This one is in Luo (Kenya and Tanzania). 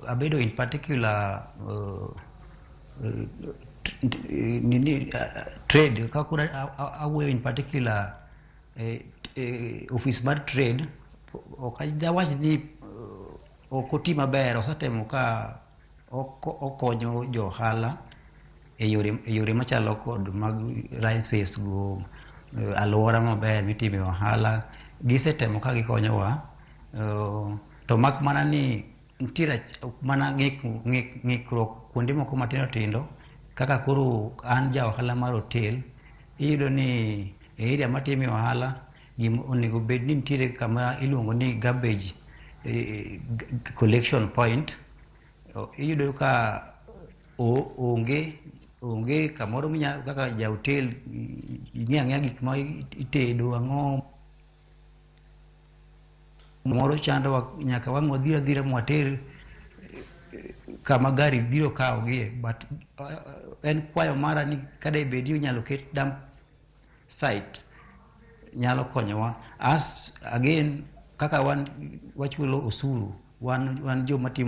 Abedo in particular nini, trade ka koro awuoyo in particular office mar trade, ok dawach ni ok oti maber. Osetemo ka okonyo jo ohala e yore machalo kod mag license go, alwora maber mitime ohala. Gisetemo ka gikonyowa, to mak mana ni nitiere mana ng'ikruok kuonde moko matindo tindo. Kaka koro an ja ohala mar hotel, iyudo ni e area matime ohala, gima onego bed ni nitiere kama iluongo ni garbage collection point. Iyudo ka onge kamoro minya kaka ja hotel ing'e ang'eya gik ma itedo ang'o moro chandowa, nyaka wang' wadhir adhira mwater kama gari biro kawogie. But en kwayo mara ni kada bed ni inyalo ket dump site, nyalo konyowa. As again, kaka wan wachulo osuru, wan joma timo